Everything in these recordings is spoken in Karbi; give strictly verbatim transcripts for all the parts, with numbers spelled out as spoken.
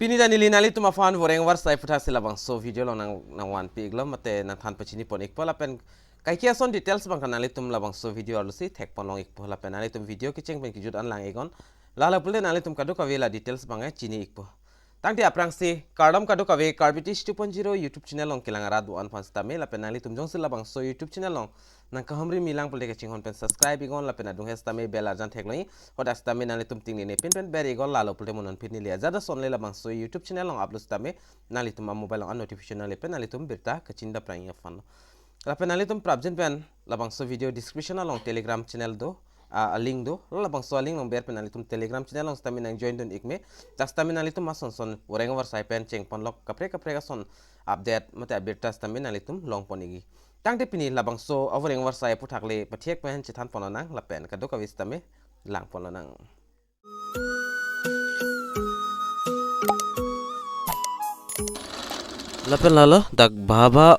Pini ta neli nanglitum aphan voreng varsai aputhaksi labangso video along nang, nangvanpi iklo mate nangthan pachini pon ikpo lapen kaike ason details abang ta nanglitum labangso video arlosi thekpon long ikpo lapen nanglitum video kecheng pen kejut an lang iknon. Lalo pulote nanglitum kadokave la details abang chini ikpo. Tangte aphrangsi, kardom kadokave Karbi Tish two point zero YouTube channel along kelang arat do-an aphan sitame lapen nanglitum jongsi labangso YouTube channel along nangkahumri milang pulote kachinghon pen subscribe iknon lapen adung he sitame bell arjan theklong ik. Hadak sitame nanglitum tingnine pin pen ber iknon lalo pulote mo non pin neli ajat asonle labangso YouTube channel along upload sitame nanglitum a mobile along a notification nangle pen nanglitum birta kachinidam prang aphan. Lapen nanglitum prapjin pen labangso video description along Telegram channel do, a, a link do, labangso a link along ber pen nanglitum Telegram channel along sitame nang join dun ikme, dak sitame nanglitum ason son voreng varsai pen chengpon lok kaprek kaprek ason update mate abirta sitame nanglitum longpon ikji. Tangte pini labangso avoreng varsai aputhak le pathek pen chethan pon lonang lapen kadokave sitame lang pon lonang. Lapen lalo dak Bhabha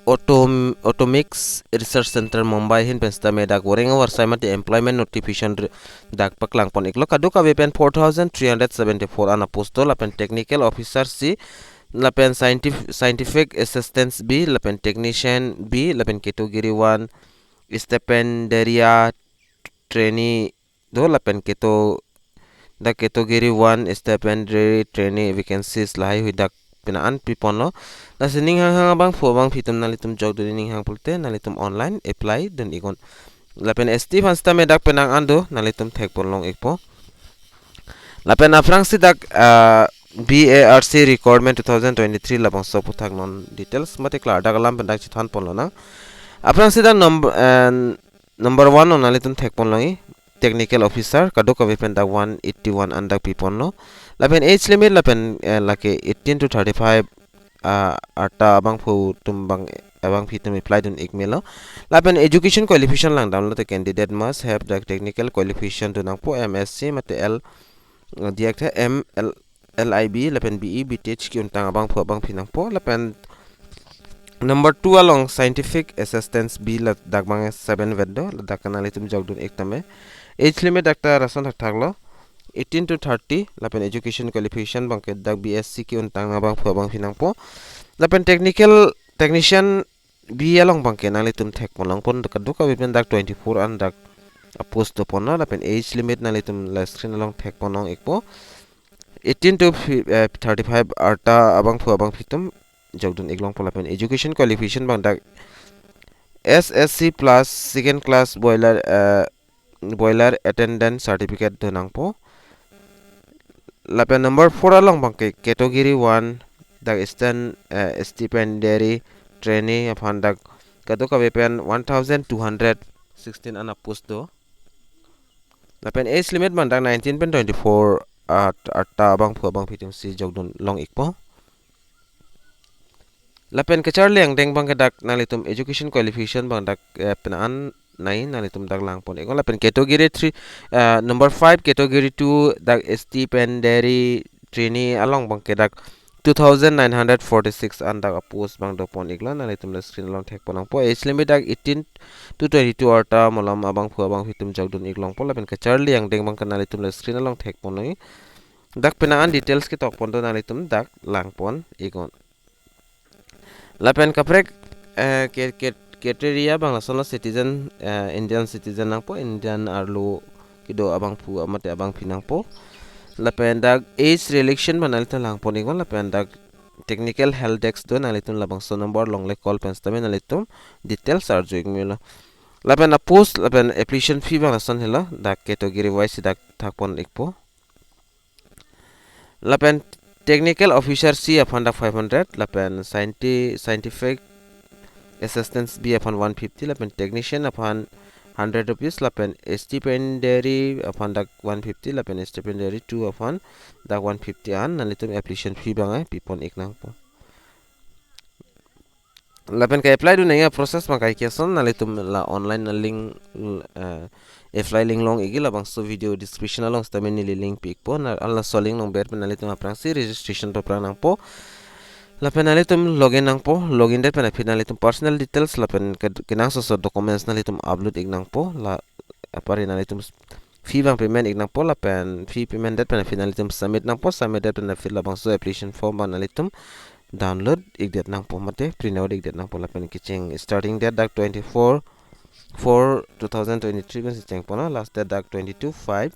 Autom-, Automics Research Center Mumbai ahin pen sitame dak voreng varsai mate employment notification re-, dak paklang pon iklo kadokave pen four thousand three hundred seventy-four an a post do lapen technical officer C lapen scientific, scientific assistance B lapen technician B lapen category one stipendiary trainee do lapen keto, dak category one stipendiary trainee vacancies lahaihui dak pina an piponlo. Lasi ning hanghang abangphu abangphi atum nanglitum jokdun ning hang pulote nanglitum online apply dun iknon. Lapen S T aphan sitame dak penang an do nanglitum thekpon long ikpo. Lapen aphrangsi dak, ah, B A R C recruitment two thousand twenty-three labangso aputhak non details mate klardak alam pen dak chethan pon lonang. Aphrangsi dak number, eh, number one along nanglitum thekpon long ik technical officer kadokave pen dak one eighty-one an dak piponlo. Lapen age limit lapen, eh, lake eighteen to thirty-five, ah, arta abangphu atum abang, abangphi atum apply dun ikmelo. Lapen education qualification langdamlo te candidate must have the technical qualification do nangpo M S C mate L, eh, diak the M L, L I B lapen B E, B T H ke-untang abangphu abangphi nangpo lapen number two along scientific assistance B ladak abang seven vet do, ladak nanglitum jokdun ik tame. Age limit dak ta lason thakthaklo, eighteen to thirty, lapen education qualification abangke dak B S C ke-untang abangphu abangphi nangpo. Lapen technical, technician B along abangke nanglitum thekpon longpon kadokave pen dak twenty-four an dak a post doponlo lapen age limit nanglitum la screen along thekpon long ikpo. Eighteen to fi-, eh, thirty-five arta abangphu abangphi atum jokdun ik longpo lapen education qualification abang dak S S C plus second class boiler, eh, boiler attendant certificate do nangpo. Lapen number four along abangke category one dak stand, eh, stipendiary trainee aphan dak kadokave pen one thousand two hundred sixteen an a post do. Lapen age limit abang dak nineteen pen twenty-four at-, arta abangphu abangphi atumsi jokdun long ikpo. Lapen kacharli angdeng abangke dak nanglitum education qualification abang dak, eh, pina an nai nanglitum dak langpon iknon. Lapen category three, eh, number five category two dak stipendiary trainee along abangke dak two thousand nine hundred forty-six an dak a post abang dopon iklo, nanglitum la screen along thekpon longpo. Age limit dak eighteen to twenty-two arta malom abangphu abangphi atum jokdun ik longpo lapen kacharli angdeng abangke nanglitum la screen along thekpon long ik. Dak pina an details ketokpon do nanglitum dak langpon iknon. Lapen kaprek, eh, ke-, ke-, criteria abang lasonlo citizen, eh, Indian citizen nangpo, Indian arlo kedo abangphu mate abangphi nangpo. Lapen dak age relaxation abang nanglitum langpon iknon lapen dak technical help desk do, nanglitum labangso number along le call pen sitame nanglitum details arju ik melo. Lapen a post lapen application fee abang lason helo, dak category wise dak thakpon ikpo. Lapen technical officer C aphan dak five hundred, lapen scienti-, scientific assistance B aphan one fifty, lapen technician aphan hundred rupees, lapen stipendiary aphan dak one fifty, lapen stipendiary two aphan dak one fifty an nanglitum application fee abang, eh, pipon ik nangpo. Lapen ka-apply dun nangji a-process abang kaike ason, nanglitum la online a-link, eh, apply link long ikji, labangso video description along sitame neli link pi ikpo, na, laso link along ber pen nanglitum aphrangsi registration paprang nangpo. Lapen nanglitum login nangpo, login det pen aphi nanglitum personal details lapen ke-, kenangsot sot documents nanglitum upload ik nangpo, la apar nanglitum s-, fee abang payment ik nangpo lapen fee payment det pen aphi nanglitum submit nangpo, submit det pen aphi labangso application form abang nanglitum download ikdet nangpo mate print out ikdet nangpo lapen kecheng starting date dak twenty-four four two thousand twenty-three pensi chengponlo, last date dak twenty-two five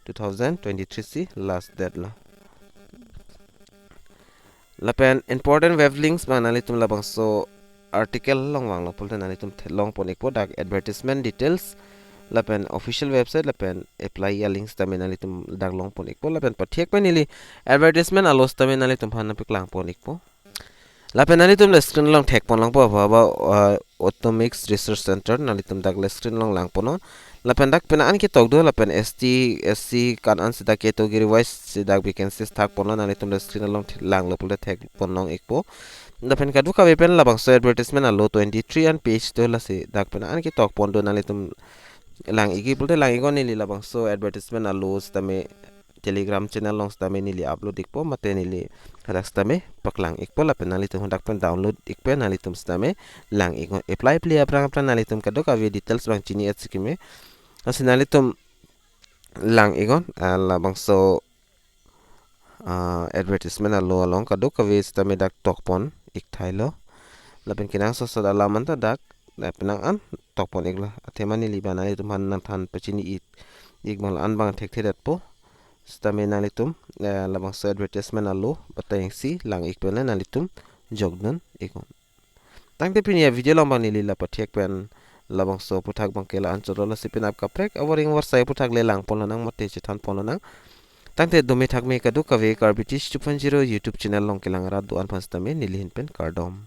two thousand twenty-three si last date lo. Lapen important web links abang nanglitum labangso article along vanglo pulote nanglitum the-, longpon ikpo, dak advertisement details lapen official website lapen apply a-links tame nanglitum dak longpon ikpo lapen pathek pen neli advertisement alo tame nanglitum aphan nangpaklangpon ikpo. Lapen nanglitum le screen along thekpon longpo, aba, aba, uh, Automix Research Center, nanglitum dak le screen along langponnon. Lapen dak penang an ketok do lapen S T, S C kan an si dak category wise si dak vacancies thakponlo, nanglitum le screen along th-, langlo pulote thekpon long ikpo. Lapen kadokave pen labangso advertisement alo twenty-three an page do, lasi dak penang an ketokpon do, nanglitum lang ikji pulote lang iknon, neli labangso advertisement alo sitame Telegram channel along sitame neli upload ikpo mate neli hadak sitame paklang ikpo lapen nanglitum hadak pen download ik pen nanglitum sitame lang iknon. Apply pli aphrang aphrang nanglitum kadokave details abang chini-et si keme. Lasi nanglitum lang iknon, ah, labangso, ah, advertisement alo along kadokave sitame dak tokpon ik thailo. Lapen kenangsot sot alam anta dak, dak penang an tokpon iklo. Athema neli abang nanglitum aphan nangthan pachini ik, ik abang la-an abang thekthedetpo. Sitame nanglitum, eh, labangso advertisement alo batang si lang ik pen nanglitum jokdun iknon. Tangte pini a-video along abang neli la pathek pen labangso aphuthak abang ke la-an chotlo, lasi penap kaprek avaring avarsai aphuthak le langponlonang mate chethanponlonang. Tangte dome thakme kadokave Karbi Teach two point zero YouTube channel along kelang rat do-an aphan sitame neli ahin pen kardom.